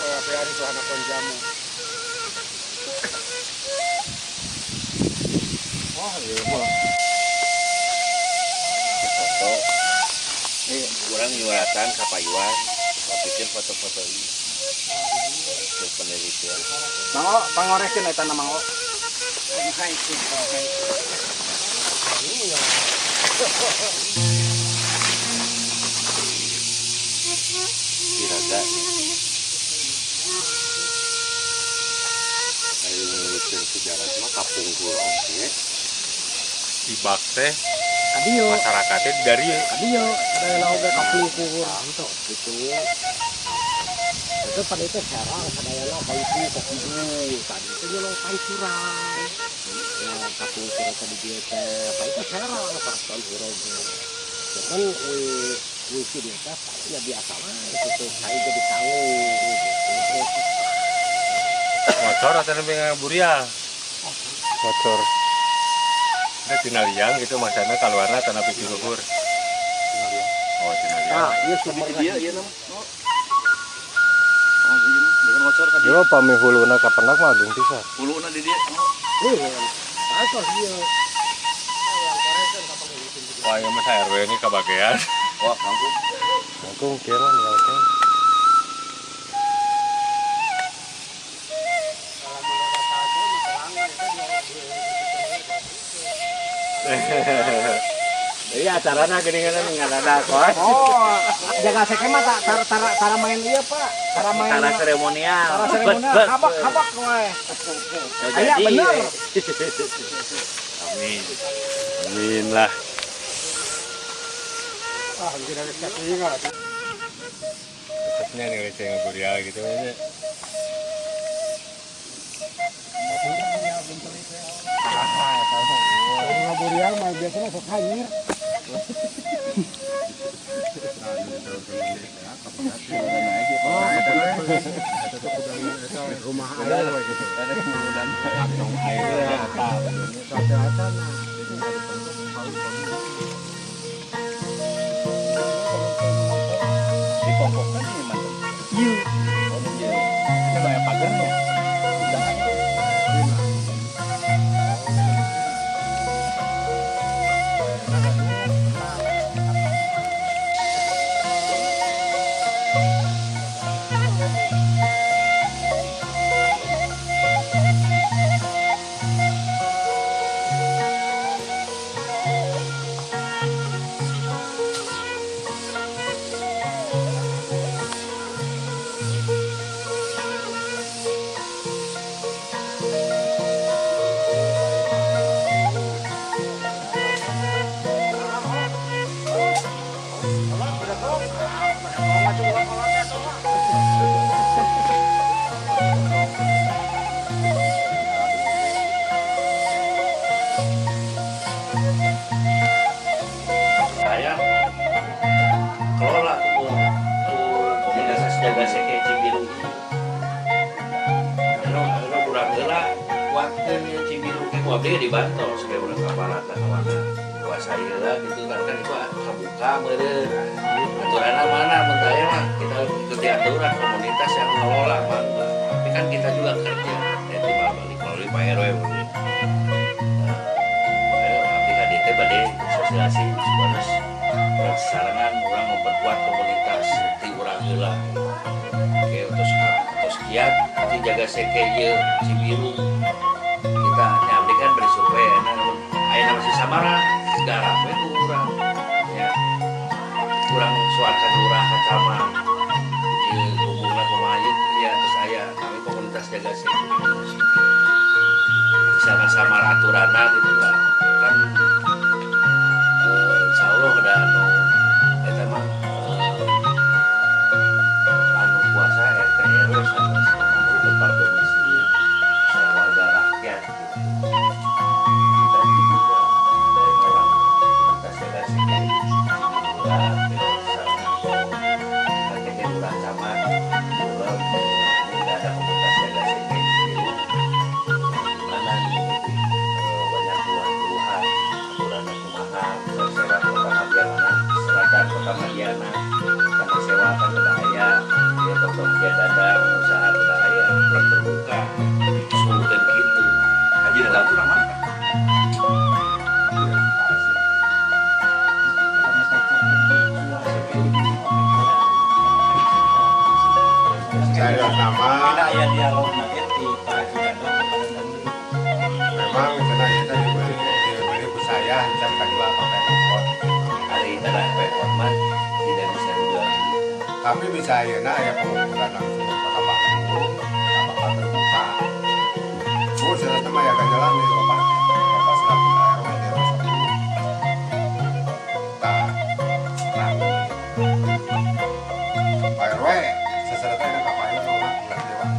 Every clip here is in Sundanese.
Hari itu anak jamu. Oh iya mah. Foto. Ini kurang nyuratan kapayuan. Bikin foto-foto ini. Untuk penelitian. Mang O, pangorekeun eta na Mang O. Diraga. Ayo ngulutkeun sejarah mah kapungkur oge. Ibak teh adio masyarakatnya dari adio ada oge kapungkur gitu. Itu pada itu serang sadayana kaitu kokidu tadi itu nyolong pancuran ya kapungkur tadi dia teh apa itu serang pasal hiroge cuman wih dia teh ya biasa lah itu tuh saya jadi sangu gitu. Motor atau lebih burial motor ada tina liang gitu maksudnya kaluarna tanah piti luhur. Oh tina liang. Ah iya sumber dia iya nama. Oh iya dengan ngocor ka dia. Yo pami huluna ka pendak mah ageung pisan. Huluna di dia. Nih, atos ieu. Wah, ieu mah RW ini kabagean. Wah, langkung. Langkung kieu mah nya teh. Iya acarana geuningan ngadadak kos. Oh, jaga seke mah tara main ieu Pak. Tara main tara seremonial. Tara seremonial kabak-kabak we. Aya bener. Amin. Amin lah. Ah, tidak ada ketinggalan. Resepnya nih receh ngaburial gitu aja. Ngaburial mah biasanya sok hanyir. Rumah air gitu. Kantong air dipongkokkan ini mah. Iya. Oh iya. Ini banyak pagernya. Saya kelola komunitas jaga seke Cibiru ini. Anu kurang heula kuatkeun Cibiru ke ku abdi dibantu sebagai urang kaparat kawana. Kuasai heula gitu kan kan itu kabuka meureun. Aturanna mana mun taya mah kita ikuti aturan komunitas yang ngelola mangga. Tapi kan kita juga kerja ya timbal balik melalui Pak RW. Nah, abdi ka dieu teh bade sosialisasi bonus urang sasarengan urang memperkuat komunitas ti urang heula. Oke, terus kiat ti jaga seke ieu Cibiru. Kita nya abdi kan beri survei ayeuna masih samara garap we ku urang. Ya. Kurang suarkan lurah ka camat. Ieu hubungna kumaha ieu ya terus aya kami komunitas jaga seke. Misalkan samara aturanna gitu kan. Kan insya Allah udah anu eta mah anu kuasa RT RW sama tempat domisili warga rakyat gitu. Kita juga dari orang komunitas jaga seke lurah KTP lurah camat lurah ini nggak ada komunitas jaga seke Cibiru gimana nih banyak keluhan-keluhan. Aya dialog nanti di Pak Haji Dadang kepada kami. Memang cenah eta diberi ku saya can kajual ka Pemkot. Hari tanah Pemkot mah tidak bisa dijual. Tapi bisa ayeuna aya pengukuran langsung ke Kota Bandung, bakal terbuka. Bu, saya mah ya jalan di Bapak. Bapak selaku RW di RW 10. Tah, nah. Pak RW, seserta dengan Bapak itu mah ulah dewa.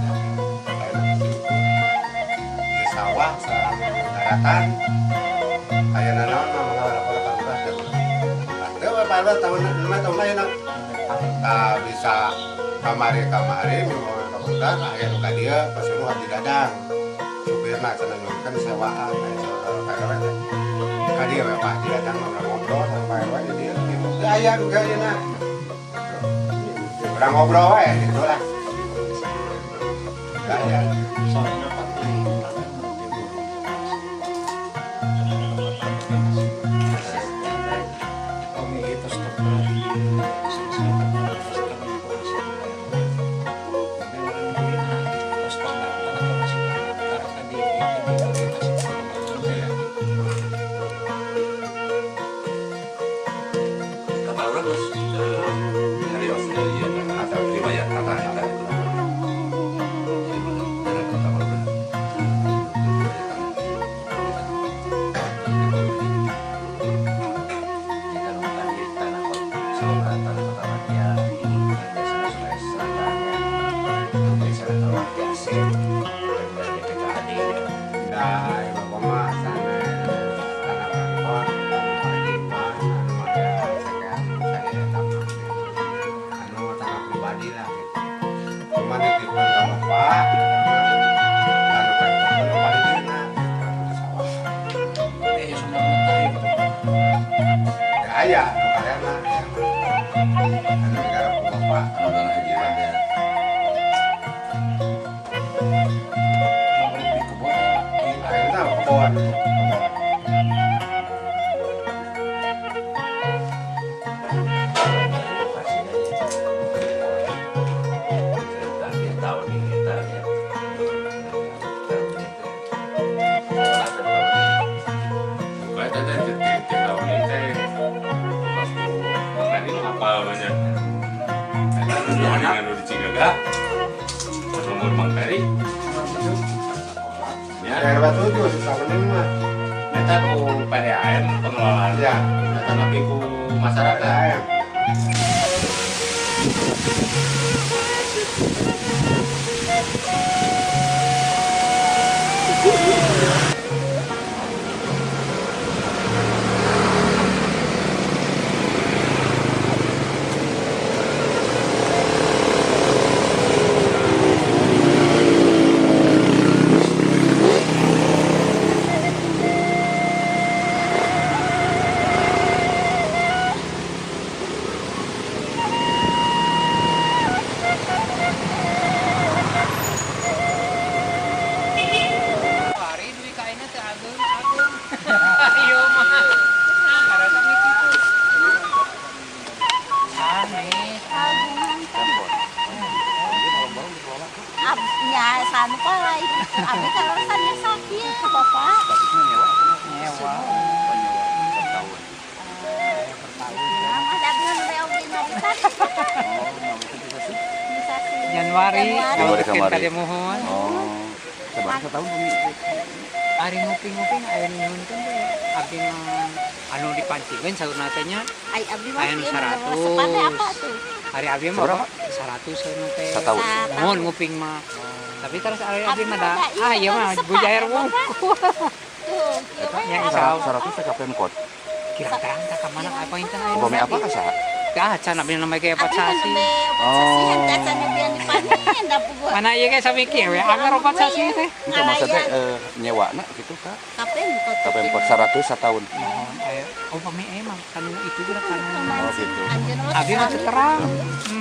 Di sawah sareng daratan aya nanaon mah mangga lapor ka lurah teh. Tah, teu Pak RW tahun 5 tahun ayeuna. Tah bisa kamari-kamari minggu kapuntar aya nu ka dieu pasuruh Haji Dadang. Supirna cenah nyuhunkeun sewaan aya saudara Pak RW teh. Ka dieu we Pak Haji Dadang mah ngobrol sama Pak RW di dieu gitu. Teu aya nu ka ayeuna. Urang ngobrol we gitu lah. Teu aya. Soalnya Pak di kami itu Kapal orang terus hari iya atau riwayat tanah eta itu. Jadi mana kota Palembang. Kita bukan di tanah kota, saluran tanah kota Madya, biasanya sungai selatannya, itu biasanya keluar di AC, dan BPKAD ya. Nah, ieu mah sanes tanah Pemkot, tanah kewajiban, anu aya sekian saya eta mah. Anu tanah pribadi lah gitu. Cuma nitipkeun ka bapak, eta mah anu Pemkot anu paling dieuna gitu di sawah. Teu aya anu karyana aya mah. Anu digarap ku bapak. Anu tanah kejiwannya. Ayeuna kebon. Nomor Mang Peri. Ya, RW 7 susah mending mah. Eta ku PDAM pengelolaan. Ya, eta tapi ku masyarakat. PDAM. Ya, sanu pak, abi kalau sannya sakit, bapak. Nyewa. Per tahun. Nah, mas abi nu oge ngawitan. Bisa sih. Januari, Januari kali mohon. Oh, sabaraha setahun kami. Ari nguping-nguping aya nu nyuhunkeun teh abdi mah anu dipancingkeun saurna teh nya. Ai abdi mah Aya nu 100. Apa tuh? Ari abdi mah Sabaraha? 100 saurna teh. Sataun. Mohon nguping mah. Tapi terus ari abdi mah da Abdi ah ieu mah bujair wungkul. Tuh, kieu we. Ya, insya Allah. 100 teh ka Pemkot. Kira-kira tah ka mana apa intan aya. Upami apa ka saha? Tah can abdi nama ge opat Abdi mah sasi. nembe opat sasihan teh can nebian dipanen da puguh. Mana ieu ge sami kieu we anggar opat sasi teh. Itu maksudnya nyewana gitu ka? Ka Pemkot. Ka Pemkot 100 setahun. Mohon aya oh pami emang kanu itu geura kanu. Oh gitu. Abdi mah teu terang.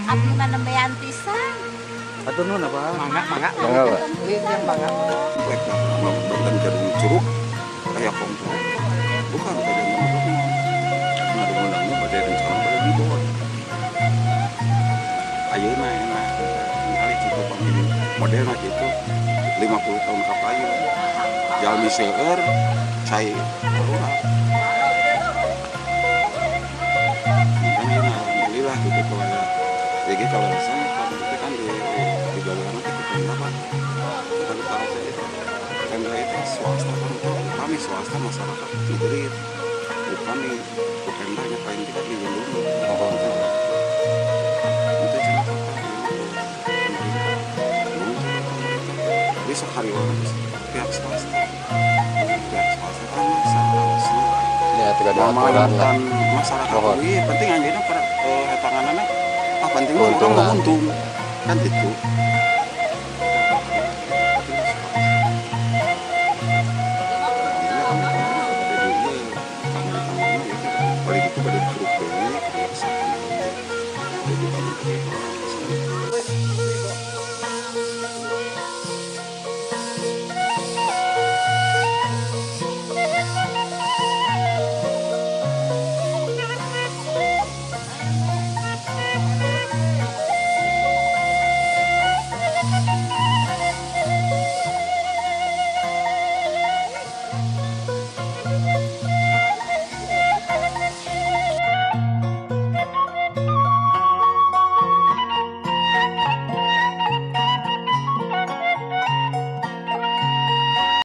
Abdi mah nembean pisan. Atur nuhun apa? Mangga mangga. Mangga, Pak. Ieu mangga. Bahkan jadi curug kayak kong curug bukan kayak nama undang-undangnya pada rencana pada di bawah ayeuna enak kali cukup pamili modal. Modelna gitu 50 tahun kapayun. Jalmi seueur cai keluar. Makanya alhamdulillah gitu kalau ya. Jadi kalau rasanya kalau kita kan di Galuhan itu Pemda Pak. Kita bicara itu. Pemda itu swasta kan itu kami swasta masyarakat ngejerit. Kami Pemdanya paling tidak dilindungi. Itu cenah kata pemerintah. Besok hari orang pihak swasta. Pihak swasta kan masalah. Ya, tidak ada aturan lah. Masyarakat iya, penting anjeunna per tanganana ah penting mah urang untung kan gitu.